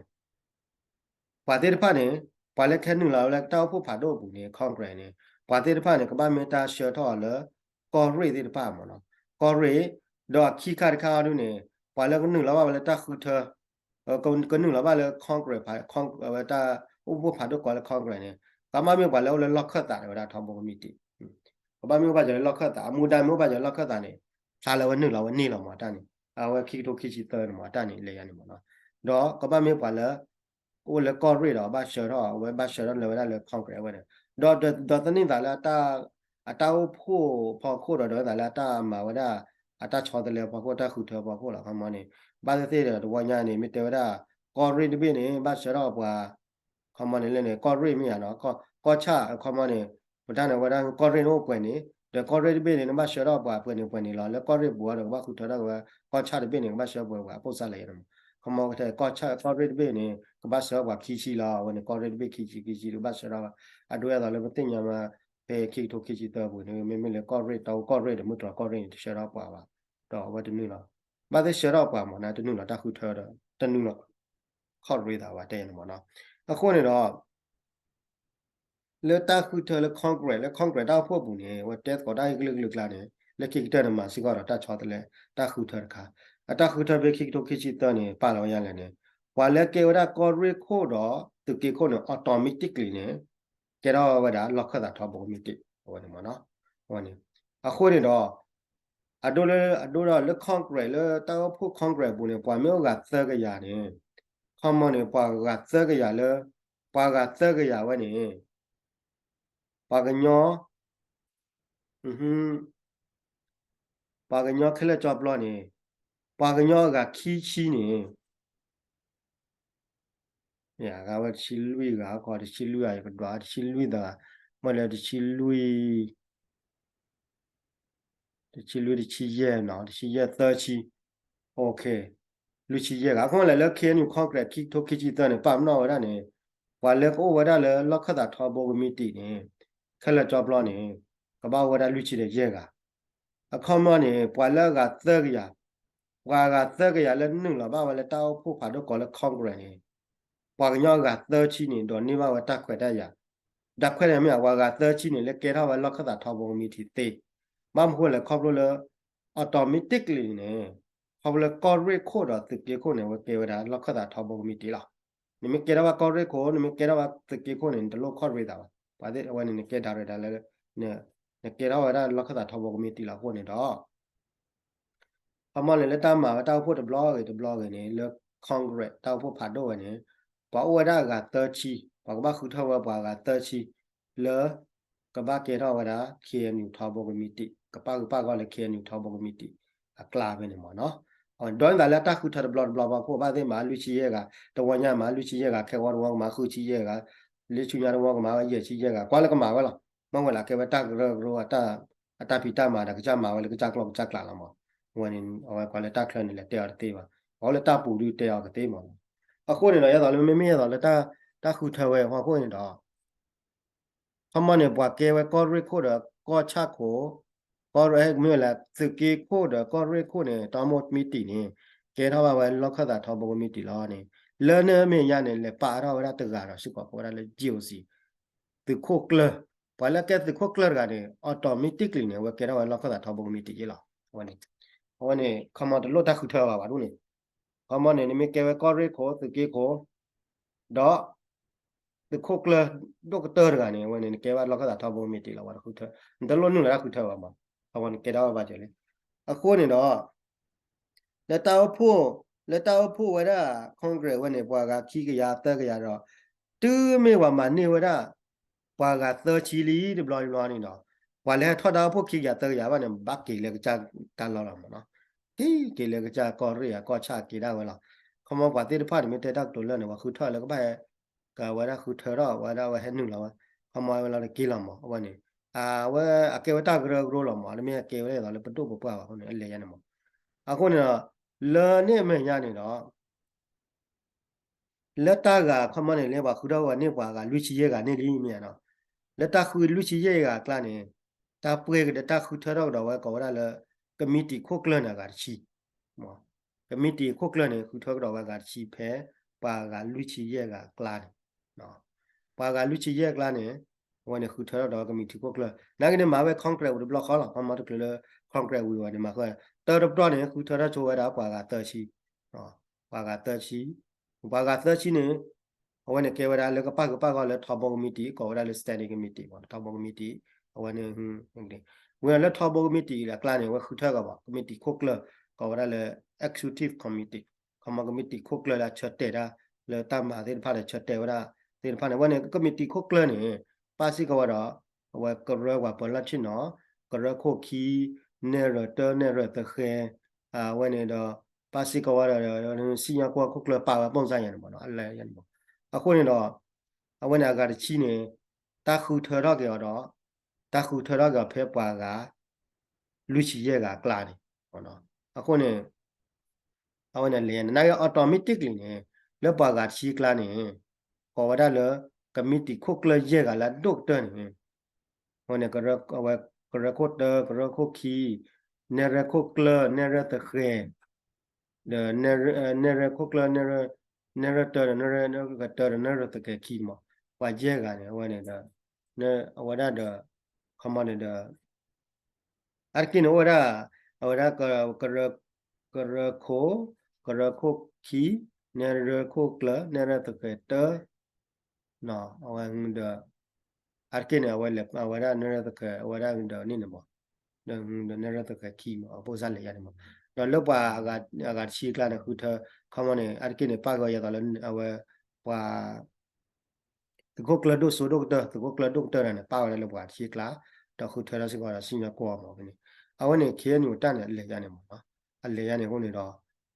ပှၤသ့ၣ်တဖၣ်န့ၣ် ပှၤလၢကဟဲနုာ်လီၤဝဲလၢတၢ်အိၣ်ဖှိၣ်ဖးဒိၣ်အပူၤန့ၣ် Congress န့ၣ် ပှၤသ့ၣ်တဖၣ်န့ၣ် ကဘၣ်မ့ၢ်တၢ်ဆှၢထီၣ်အီၤလၢ ကီၢ်ရ့ၣ်သ့ၣ်တဖၣ်မးနီၤ. ကီၢ်ရ့ၣ် ဒီးအခံခါတခါအီၤဒုန့ၣ် ပှၤလၢကနုာ်လီၤဘၣ်ဝဲလၢတၢ်ဃုထၢ ကနုာ်လီၤဘၣ်လၢ Congress ဖး အဝဲတၢ်အိၣ်ဖှိၣ်ဖးဒိၣ်ကိးလၢ Congress န့ၣ် ကဘၣ်မ့ၢ်ပှၤလၢအိၣ်လၢလီၢ်ခၢၣ်သးဝဲဒၣ်ထီဘိကမံးတံာ် ကဘၣ်မ့ၢ်အိၣ်ဘၣ်စၢၤလၢလီၢ်ခၢၣ်သး အမူဒါမ့ၢ်အိၣ်ဘၣ်စၢၤလၢလီၢ်ခၢၣ်သးန့ၣ် ဖျါလၢဝဲနုာ်လီၤဝဲန့ၢ်လီၤမးတၢ်န့ၣ် အဝဲခံကထိခံဆံသၢန့ၣ်မး အတၢ်န့ၣ်လဲၤယါန့ၣ်မးနီၤ. ဒီးကဘၣ်မ့ၢ်ပှၤလၢ အိၣ်လၢကီၢ်ရ့ၣ်ဒီးဘၣ်ဆှၢထီၣ် အဝဲဘၣ်ဆှၢထီၣ်လၢဝဲဒၣ်လၢ Congress အဝဲန့ၣ် ဒီး ဒီးသန့ၤသးလၢ အတၢ်အိၣ်ဖှိၣ်ဖီခိၣ်ဒီး ဒီးသန့ၤသးလၢအတၢ်မၤဝဲဒၣ် အတၢ်ဆီတလဲဖီခိၣ် တၢ်ဃုထၢဖီခိၣ်လီၤ. ခီမီန့ၣ် ဘၣ်သ့ၣ်သ့ၣ်ဒီးတဝီညါန့ၣ် မ့ၢ်တဲဝဲဒၣ် ကီၢ်ရ့ၣ်တဘ့ၣ်န့ၣ် ဘၣ်ဆှၢထီၣ်ပှၤ ခီမီန့ၣ်လၢန့ၣ် ကီၢ်ရ့ၣ်မ့ၢ်ဧါနီၤ ကီၢ်ဆၣ် ခီမီန့ၣ် ပတၢ်န့ၣ်ဝဲဒၣ် ကီၢ်ရ့ၣ်န့ၣ်အိၣ်ပှဲၤန့ၣ် ဒီးကီၢ်ရ့ၣ်တဘ့ၣ်န့ၣ် နဘၣ်ဆှၢထီၣ်ပှၤပှဲၤန့ၣ်ပှဲၤန့ၣ်လီၤ. လၢကီၢ်ရ့ၣ်ပူၤအီၤဒီး ကဘၣ်ဃုထၢထီၣ်က့ၤဝဲ ကီၢ်ဆၣ်တဘ့ၣ်န့ၣ် ကဘၣ်ဆှၢပှဲၤပှၤ အပိၣ်စၢ်လဲၣ်ယါန့ၣ်မး. ခီမီကတဲ ကီၢ်ဆၣ် ကီၢ်ရ့ၣ်တဘ့ၣ်န့ၣ် ကဘၣ်ဆှၢပှၤခံဆံလီၤ. အဝဲန့ၣ် ကီၢ်ရ့ၣ်တဘ့ၣ်ခံဆံ ခံဆံ ကဘၣ်ဆှၢထီၣ် အဒိအသိးလၢပသ့ၣ်ညါမး ဖဲခံကထိခံဆံသၢပူၤန့ၣ် မ့မ့ၢ်လၢကီၢ်ရ့ၣ် တၢ်အိၣ်ကီၢ်ရ့ၣ်ဒီး မုၢ်တြီၤကီၢ်ရ့ၣ်န့ၣ် တဆှၢထီၣ်ပှၤဘၣ် ဒီးအဝဲတနုာ်လီၤ ဘၣ်သ့ၣ်ဆှၢထီၣ်ပှၤမးန့ၣ် တနုာ်လီၤတၢ်ဃုထၢဒီး တနုာ်လီၤ ခီၣ်ရ့သးဝဲတဲန့ၣ်မးနီၤ. အဃိန့ၣ်ဒီး လၢတၢ်ဃုထၢလၢ Congress လၢ Congress တၢ်အိၣ်ဖှိၣ်အပူၤန့ၣ် အဝဲတဲသကိးတၢ်ဂ့ၢ်ကလုာ်ကလုာ်ကျါန့ၣ် လၢခံကတၢၢ်န့ၣ် မၤစ့ၢ်ကီးဒီးတၢ်ဆီတလဲ တၢ်ဃုထၢတခါ အတၢ်ဃုထၢဖဲခံကထိခံဆံသၢန့ၣ် ပာ်လီၤဝဲဒ်လဲၣ်န့ၣ် ပှၤလၢကဲဝဲဒၣ်ကီၢ်ရ့ၣ်ခိၣ်ဒီးသုးက့ခိၣ်န့ၣ် automatically န့ၣ် ကဲထီၣ်ဝဲဒၣ်လီၢ်ခၢၣ်သးထီဘိကမံးတံာ် အဝဲန့ၣ်မးနီၤ. အဝဲန့ၣ် အဃိန့ၣ်ဒီး အဒိလၢ အဒိဒီးလၢ Congress လၢတၢ်အိၣ်ဖှိၣ် Congress အပူၤန့ၣ် ပှၤမ့ၢ်အိၣ်ဂၤသၢကယၤန့ၣ် ခီမီန့ၣ် ပှၤဂၤသၢကယၤလၢ ပှၤဂၤသၢကယၤဝဲန့ၣ် ပှၤကညီ ပှၤကညီခဲလၢာ်ကၠီပျီန့ၣ် ပှၤကညီအဂၤခံဆံန့ၣ် ယဂၤဝဲတဆံလွံၢ်ဂၤ ခီတဆံလွံၢ်ဂၤ ယကဒွးတဆံလွံၢ်သဂၤ မ့ၢ်လၢတဆံလွံၢ် တဆံလွံၢ် တဆံယဲၢ်နီၤ တဆံယဲၢ် သၢဆံ OK လွံၢ်ဆံယဲၢ်ဂၤ အဃိလဲၣ်လၢ K N U Congress ခံကထိခံဆံသၢန့ၣ် ပာ်ပနီၣ်ဝဲဒၣ်န့ၣ် ပှၤလၢကအိၣ်ဝဲဒၣ်လၢလီၢ်ခၢၣ်သးထီဘိကမံးတံာ်န့ၣ် ခဲလၢာ်ကၠီပျီန့ၣ် ကဘၣ်အိၣ်ဝဲဒၣ်လွံၢ်ဆံဒီးယဲၢ်ဂၤ အခီမီန့ၣ် ပှၤလၢအဂၤသၢကယၤ ပှၤဂၤသၢကယၤလၢနုာ်လီၤဘၣ်ဝဲလၢတၢ်အိၣ်ဖှိၣ်ဖးဒိၣ်ကိးလၢ Congress န့ၣ် ပှၤကညီအဂၤသၢဆံန့ၣ် ဒိးန့ၢ်ဘၣ်ဝဲတၢ်ခွဲးတၢ်ယာ် တၢ်ခွဲးတၢ်ယာ်မ့ၢ် ပှၤဂၤသၢဆံန့ၣ် လၢကဲထီၣ်ဝဲလီၢ်ခၢၣ်သးထီဘိကမံးတံာ်သ့ ဘၣ်မနုၤဃိလဲၣ် ခီဖျိလၢ automatically န့ၣ် ခီဖျိလၢကီၢ်ရ့ၣ်ခိၣ်ဒီးသုးက့ခိၣ်န့ၣ် အဝဲကဲဝဲဒၣ်လီၢ်ခၢၣ်သးထီဘိကမံးတံာ်လီၤ. နမ့ၢ်ကဲထီၣ်ဘၣ်ကီၢ်ရ့ၣ်ခိၣ် နမ့ၢ်ကဲထီၣ်ဘၣ်သုးက့ခိၣ်န့ၣ် နတလိၣ်ခီၣ်ရ့သးဘၣ်. ပှၤသ့ၣ်အဝဲန့ၣ် နကဲ director လၢ နကဲထီၣ်ဝဲဒၣ်လီၢ်ခၢၣ်သးထီဘိကမံးတံာ်လီၤအဃိန့ၣ်ဒီး ခီမီန့ၣ် လၢတၢ်မၤဝဲတၢ်အိၣ်ဖှိၣ်တဘျီဂ့ၤတဘျီဂ့ၤန့ၣ် လၢ Congress တၢ်အိၣ်ဖှိၣ်ဖးဒိၣ်ဝဲန့ၣ် ပှၤအိၣ်ဝဲဒၣ်အဂၤသၢဆံ, ပှၤကဘၣ်ဃုထၢဝဲပှၤအဂၤသၢဆံ လၢ ကဘၣ်ကဲထီၣ်ဝဲဒၣ် K N U ထီဘိကမံးတံာ်, ကပၣ်ဃုာ်ပၣ်ဂီၢ်လၢ K N U ထီဘိကမံးတံာ် အကျါဖဲန့ၣ်မ့ၢ်နီၤ. ဒီးန့ၣ်သးလၢတၢ်ဃုထၢတဘျီတဘျီဘၣ်အဃိ ဘၣ်သ့ၣ်မးလွံၢ်ဆံယဲၢ်ဂၤ, တဝီညါမးလွံၢ်ဆံယဲၢ်ဂၤ, ခဲဝီတဝီကမၤဃုဆံယဲၢ်ဂၤ, လၢဆူညါတဝီကမၤဝဲယဲၢ်ဆံယဲၢ်ဂၤ, ကွၢ်လၢကမၤဝဲလီၤ. မ့ၢ်ဝဲလၢကဲဝဲတၢ်ကရၢကရိ အတၢ်ဖံးတၢ်မၤဒီးကစၢ်မၤဝဲလၢကစၢ်ကျိာ်ကစၢ်ကျးလီၤမး. အဝဲန့ၣ် အဝဲကွၢ်လၢတၢ်ချၢန့ၣ် လဲၤတဲအီၤတသ့ဘၣ်. အအိၣ်လၢတၢ်ပူၤဒုးတဲအီၤကသ့မး. အဃိန့ၣ်ဒီး ယဲသိးလၢမ့မ့ၢ်ယဲသိးလၢ တၢ်ဃုထၢဝဲအဃိန့ၣ်ဒီး ခီမီန့ၣ် ပှၤကဲဝဲကီၢ်ရ့ၣ်ခိၣ်ဒီးကီၢ်ဆၣ်ခိၣ်, ကီၢ်ရ့ၣ်မ့ၢ်ဝဲလၢသုးက့ခိၣ်ဒီးကီၢ်ရ့ၣ်ခိၣ်န့ၣ် တၢ်အိၣ်ဖှိၣ်မံးတံာ်န့ၣ် ကဲထီၣ်ဘၣ်ဝဲလီၢ်ခၢၣ်သးထီဘိကမံးတံာ်လီၤန့ၣ် လၢန့ၣ်အမဲာ်ညါန့ၣ် လဲၤပာ်ထီၣ်ဝဲဒၣ်တဂၤဒီးစ့ၢ်ကီး ကိးဝဲဒၣ်လၢ G O C သုးခိၣ်ကျၢၢ်, ပှၤလၢကဲသုးခိၣ်ကျၢၢ်တဂၤန့ၣ် automatically န့ၣ် အဝဲကဲထီၣ်ဝဲလီၢ်ခၢၣ်သးထီဘိကမံးတံာ်ယ့လီၤ. အဝဲန့ၣ် အဝဲန့ၣ် ခီမီတလိၣ်တၢ်ဃုထၢဘၣ်ဘၣ်ဒ်န့ၣ် ခီမီန့ၣ် နမ့ၢ်ကဲဝဲကီၢ်ရ့ၣ်ခိၣ် သုးက့ခိၣ် ဒီး သုးခိၣ်ကျၢၢ်ဒိၣ်ကတၢၢ်တဂၤန့ၣ် အဝဲန့ၣ် နကဲဘၣ်လီၢ်ခၢၣ်သးထီဘိကမံးတံာ်လီၤ ပှၤတဃုထၢ, နတလိၣ်နုာ်လီၤတၢ်ဃုထၢဘၣ်မး, အဝဲန့ၣ်ကဲထီၣ်ဘၣ်ကၢၤလံ. အဃိန့ၣ်ဒီး လၢတၢ်အိၣ်ဖှိၣ်, လၢတၢ်အိၣ်ဖှိၣ်ဝဲဒၣ် Congress ဝဲန့ၣ် ပှၤဂၤခံကယၤသၢကယၤဒီး တုၤမ့ၢ်ပှၤမၤန့ၢ်ဝဲဒၣ် ပှၤဂၤသၢဆံလံတဘျီတဘျီန့ၣ်ဒီး ပှၤလၢဟဲထီၣ်တၢ်အိၣ်ဖှိၣ်ခံကယၤသၢကယၤဘၣ်န့ၣ် ဘၣ်က့ၤလၢကစၢ်တၢ်လီၢ်လီၤမးနီၤ. က့ၤက့ၤလၢကစၢ်ကီၢ်ရ့ၣ်အကီၢ်ဆၣ်က့ၤဒၣ်ဝဲလီၤ. ခီမီပှၤသ့ၣ်တဖၣ်န့ၣ် မ့ၢ်တဲတၢ်ကတိၤလၢာ်န့ၣ် ပှၤဃုထၢလၢကဘၣ်ဟဲ ကဝဲဒၣ်ဃုထၢထီၣ်ဝဲဒၣ်ဝဲဟဲနုာ်လီၤဝဲ, ခီမီဝဲလီၤတက့ၢ်လီၤမး အဝဲန့ၣ် အဝဲအကဲဝဲတၢ်ကရၢကရိလီၤမး, တမ့ၢ်အကဲဝဲဒၣ်သိးလၢပဒိၣ်ပပှၢ်ဘၣ်အဃိန့ၣ် အလဲၤယါန့ၣ်မး. အဃိန့ၣ်ဒီး လၢန့ၣ်အမဲာ်ညါန့ၣ်ဒီး လၢတၢ်ဂၤခီမီန့ၣ် လၢပှၤဃုထၢဝဲန့ၢ်ပှၤဂၤလွံၢ်ဆံယဲၢ်ဂၤန့ၣ်လံမ့ၢ်ဧါနီၤ, လၢတၢ်ဃုလွံၢ်ဆံယဲၢ်ဂၤအကျါန့ၣ် တၢ်ပှဲၤကဒီးတၢ်ဃုထၢထီၣ်ကဒီးဝဲကိးဝဲဒၣ်လၢ ကမံးတံာ်ခိၣ်ကျၢၢ်န့ၣ်အဂၤတဆံ ကမံးတံာ်ခိၣ်ကျၢၢ်န့ၣ် ဃုထၢကဒီးဝဲအဂၤတဆံဖဲ ပှၤဂၤလွံၢ်ဆံယဲၢ်ဂၤအကျါန့ၣ်, ပှၤဂၤလွံၢ်ဆံယဲၢ်အကျါန့ၣ် အဝဲန့ၣ် ဃုထၢထီၣ်ဒီးကမံးတံာ်ခိၣ်ကျၢၢ် နာ်က့န့ၣ် မၤဝဲ Congress ဝံၤတဘျီဃီလီၤ. ခီမီတချုးလၢ Congress ဝံၤဝဲန့ၣ် မၤဃုာ် တၢတပတီၢ်န့ၣ် ဃုထၢထီၣ်ဆိဝဲဒၣ်ပှၤဂၤသၢဆံ, ပှၤဂၤသၢဆံ, ပှၤဂၤသၢဆံန့ၣ် အဝဲန့ၣ်ကဲဝဲဒၣ်လၢကပၣ်ဃုာ်ပၣ်ဂီၢ်လၢထီဘိကမံးတံာ် ကိးဝဲဒၣ်လၢ standing committee မး, ထီဘိကမံးတံာ် အဝဲန့ၣ် ဝံၤလၢထီဘိကမံးတံာ်အကျါန့ၣ် အဝဲဃုထၢကီးဘၣ် ကမံးတံာ်ခိၣ်ကျၢၢ် ကိးဝဲဒၣ်လၢ executive committee, ခီမီကမံးတံာ်ခိၣ်ကျၢၢ်လၢအဆၢတဲာ်ဒၣ် လၢတၢ်မၤသ့ၣ်တဖၣ်ဒီးဆၢတဲာ်ဝဲဒၣ်သ့ၣ်တဖၣ်န့ၣ် အဝဲန့ၣ် ကမံးတံာ်ခိၣ်ကျၢၢ်န့ၣ် ပၣ်စ့ၢ်ကီးဝဲဒီး အဝဲကရၢပှၤပၢၤလီၢ်ဆ့ၣ်နီၤ, ကရၢခိၣ်ခံ, နဲၣ်ရွဲၣ်တၢ နဲၣ်ရွဲၣ်သဃဲၤ, အဝဲန့ၣ်ဒီး ပၣ်စ့ၢ်ကီးဝဲဒီး စံၣ်ညီၣ်ကွီၢ်ခိၣ်ကျၢၢ်ပာ်ဝဲ ပုံစံယါန့ၣ်မးနီၤ, အလဲၤယါန့ၣ်မး. အဃိန့ၣ်ဒီး အဝဲန့ၣ်အဂၤတဆံန့ၣ် တၢ်ဃုထၢထီၣ်က့ၤအီၤဒီး တၢ်ဃုထၢထီၣ်က့ၤအီၤဖဲပှၤဂၤ လွံၢ်ဆံယဲၢ်ဂၤအကျါန့ၣ်, အဃိန့ၣ် အဝဲန့ၣ်လဲၤန့ၣ် နာ်က့ automatically န့ၣ် လၢပှၤဂၤတဆံအကျါန့ၣ် ကိးဝဲဒၣ်လၢ ကမံးတံာ်ခိၣ်ကျၢၢ်ယဲၢ်ဂၤလၢအဒိၣ်ကတၢၢ်န့ၣ် အဝဲန့ၣ် အဝဲကရၢခိၣ်တၢ ကရၢခိၣ်ခံ, နဲၣ်ရွဲၣ်ခိၣ်ကျၢၢ် နဲၣ်ရွဲၣ်သဃဲၤ, ဒီး နဲၣ်ရွဲၣ်ခိၣ်ကျၢၢ် နဲၣ်ရွဲၣ်တၢ ဒီး နဲၣ်ရွဲၣ်တၢ ဒီး နဲၣ်ရွဲၣ်သဃဲၤခံမး, ပှၤယဲၢ်ဂၤန့ၣ် အဝဲန့ၣ်ဒီး အဝဲဒၣ်ဒီး ခီမီန့ၣ်ဒီး အါတက့ၢ်န့ၣ် အိၣ်ဝဲဒၣ် အဝဲဒၣ် ကရၢခိၣ်, ကရၢခိၣ်ခံ, နဲၣ်ရွဲၣ်ခိၣ်ကျၢၢ် နဲၣ်ရွဲၣ်သဃဲၤတၢ အဝဲဒီး အါတက့ၢ်န့ၣ် အဝဲလဲၤ အဝဲဒၣ်နဲၣ်ရွဲၣ်သဃဲၤ အဝဲဒၣ်ဒီးန့ၣ်န့ၣ်မး, ဒီးနဲၣ်ရွဲၣ်သဃဲၤခံမး အ ပုံစံ လဲၤယါန့ၣ်မး, ဒီးလၢပှၤအဂၤတဆံအကျါန့ၣ် ဃုထၢ ခီမီန့ၣ် အါတက့ၢ်န့ၣ် ပၣ်ဃုာ်ယဲသိးလၢ အဝဲ ပှၤ သုးခိၣ်ကျၢၢ်ဒိၣ်စိဒိၣ်ကတၢၢ် သုးခိၣ်ကျၢၢ်ဒိၣ်ကတၢၢ်တဂၤန့ၣ် ပၣ်ဝဲဒၣ်လၢပှၤတဆံအကျါ, ဒီးဃုထၢထီၣ်စ့ၢ်ကီးဒီးစံၣ်ညီၣ်ကွီၢ်မးဖဲန့ၣ်, အဝဲန့ၣ် ခ့ၣ်အဲၣ်ယူၣ်တၢ်န့ၣ် အလဲၤယါန့ၣ်မးနီၤ, အလဲၤယါန့ၣ်အဃိန့ၣ်ဒီး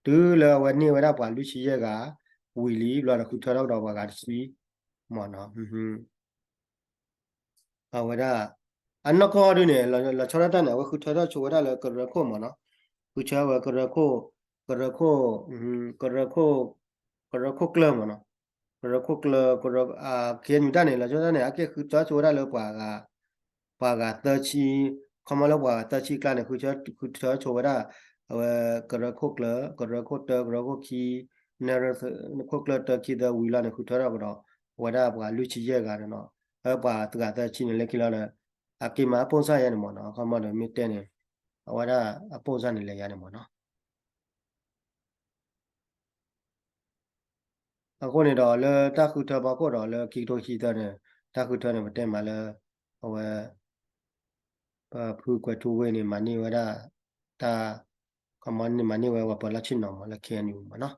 တုၤလၢအဝဲန့ၢ်ဝဲဒၣ်ပှၤလွံၢ်ဆံယဲၢ်ဂၤ ဝံၤလံဘျီဒီးဃုထၢထီၣ်ကဒီးပှၤဂၤတဆံ မးနီၤ အဝဲဒၣ် အနီၢ်ကီၢ်ဒုန့ၣ် လီၤဆီဒၣ်တၢ်န့ၣ် အဝဲဃုထၢထီၣ်ဆိဝဲဒၣ်လၢကရၢခိၣ်မးနီၤ, ဃုထၢဝဲကရၢခိၣ်, ကရၢခိၣ်, ကရၢခိၣ်, ကရၢခိၣ်ကျၢၢ်မးနီၤ, ကရၢခိၣ်ကျၢၢ်, ခ့ၣ်အဲၣ်ယူၣ်တၢ်န့ၣ် လီၤဆီဒၣ်တၢ်န့ၣ် အကဲဃုထၢဆိဝဲဒၣ်လၢပှၤဂၤ ပှၤဂၤသၢဆံ, ခီမီလၢပှၤဂၤသၢဆံအကျါန့ၣ် ဃုထၢဆိဝဲဒၣ် အဝဲကရၢခိၣ်ကျၢၢ်, ကရၢခိၣ်တၢ, ကရၢခိၣ်ခံ, နဲၣ်ရွဲၣ်ခိၣ်ကျၢၢ်တၢခံသၢဝံၤလီၤန့ၣ် ဃုထၢထီၣ်ကဒီး အဝဲဒၣ်ပှၤလွံၢ်ဆံယဲၢ်ဂၤန့ၣ်နီၤ, အဝဲပှၤတဂၤသၢဆံန့ၣ် လၢခံလီၤဒီး အက့ၤမၤအ ပုံစံ ယါန့ၣ်မးနီၤ, ခီမီဒီးမ့ၢ်တဲန့ၣ် အဝဲဒၣ်အ ပုံစံ န့ၣ်လဲၤယါန့ၣ်မးနီၤ. အဃိန့ၣ်ဒီးလၢတၢ်ဃုထၢဖီခိၣ်ဒီးလၢခံကထိခံဆံသၢန့ၣ် တၢ်ဃုထၢန့ၣ် ပတဲမးလၢ အဝဲ ပဖုကွဲၤထူဝ့န့ၣ် မၤန့ၢ်ဝဲဒၣ် တၢ် ကမၤန့ၢ် မၤန့ၢ်ဝဲပှၤပၢၤလီၢ်ဆ့ၣ်နီၤမးလၢ K N U မးနီၤ.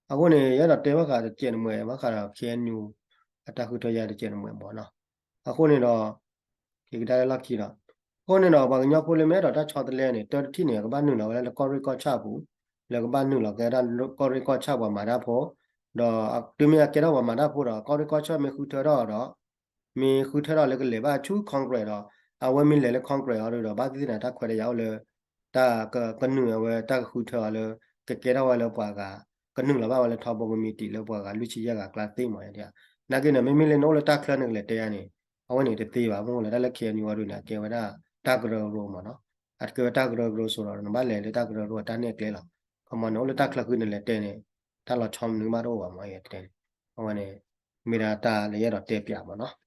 အဃိန့ၣ် ယအဲၣ်ဒိးတဲဘၣ်ဃးတစဲးတမှဲး ဘၣ်ဃးဒီး K N U အတၢ်ဃုထၢယါတစဲးတမှဲးမးနီၤ. အဃိန့ၣ်ဒီး က့ၤကဒါလၢလီၢ်ခံဒီး အဃိန့ၣ်ဒီး ပှၤကညီဖိလၢမ့ၢ်အဲၣ်ဒိးတၢ်ဆီတလဲန့ၣ် တၢ်တထံၣ်န့ၣ် ကဘၣ်နုာ်လီၤဝဲလၢကီၢ်ရ့ၣ်ကီၢ်ဆၣ်ပူၤ လၢကဘၣ်နုာ်လီၤကဲဒၣ်ကီၢ်ရ့ၣ်ကီၢ်ဆၣ်ပှၤမၤတၢ်ဖိ ဒီးတုၤမ့ၢ်အကဲထီၣ်ပှၤမၤတၢ်ဖိဒီး ကီၢ်ရ့ၣ်ကီၢ်ဆၣ်မ့ၢ်ဃုထၢထီၣ်ဒီး မ့ၢ်ဃုထၢထီၣ်လၢကလဲၤဘၣ်ဆူ Congress ဒီး အဝဲမ့ၢ်လဲၤလၢ Congress အီၤဒီး ဘၣ်သ့ၣ်သ့ၣ်န့ၣ် တၢ်ခွဲးတၢ်ယာ်အိၣ်လၢ တၢ်ကနုာ်အဝဲတၢ်ကဃုထၢအီၤလၢ ကကဲထီၣ်ဝဲလၢပှၤဂၤ ကနုာ်လီၤဘၣ်ဝဲလၢထီဘိကမံးတံာ်လၢပှၤဂၤလွံၢ်ဆံယဲၢ်ဂၤကျါသ့မး နာ်က့န့ၣ် မ့မ့ၢ်လၢနအိၣ်လၢတၢ်ချၢနကလဲၤတဲယါန့ၣ် အဝဲန့ၣ်တသ့ဘၣ် မ့ၢ်လၢတၢ်လၢ K N U အီၤဒီးန့ၣ် အကဲဝဲဒၣ်တၢ်ကရၢကရိမးနီၤ. အတကဲဝဲတၢ်ကရၢကရိစိဒီး နဘၣ်လဲၤလၢတၢ်ကရၢကရိအတၢ်နဲၣ်ကျဲလီၤ. ခီမီန့ၣ် အိၣ်လၢတၢ်ချၢဃုနလဲၤတဲန့ၣ် တၢ်လီၤဆီမနုၤမးတအိၣ်ဘၣ်မး ယတဲန့ၣ် အဝဲန့ၣ် မ့ၢ်ဒၣ်တၢ်လၢယအဲၣ်ဒိးတဲပၠးမးနီၤ.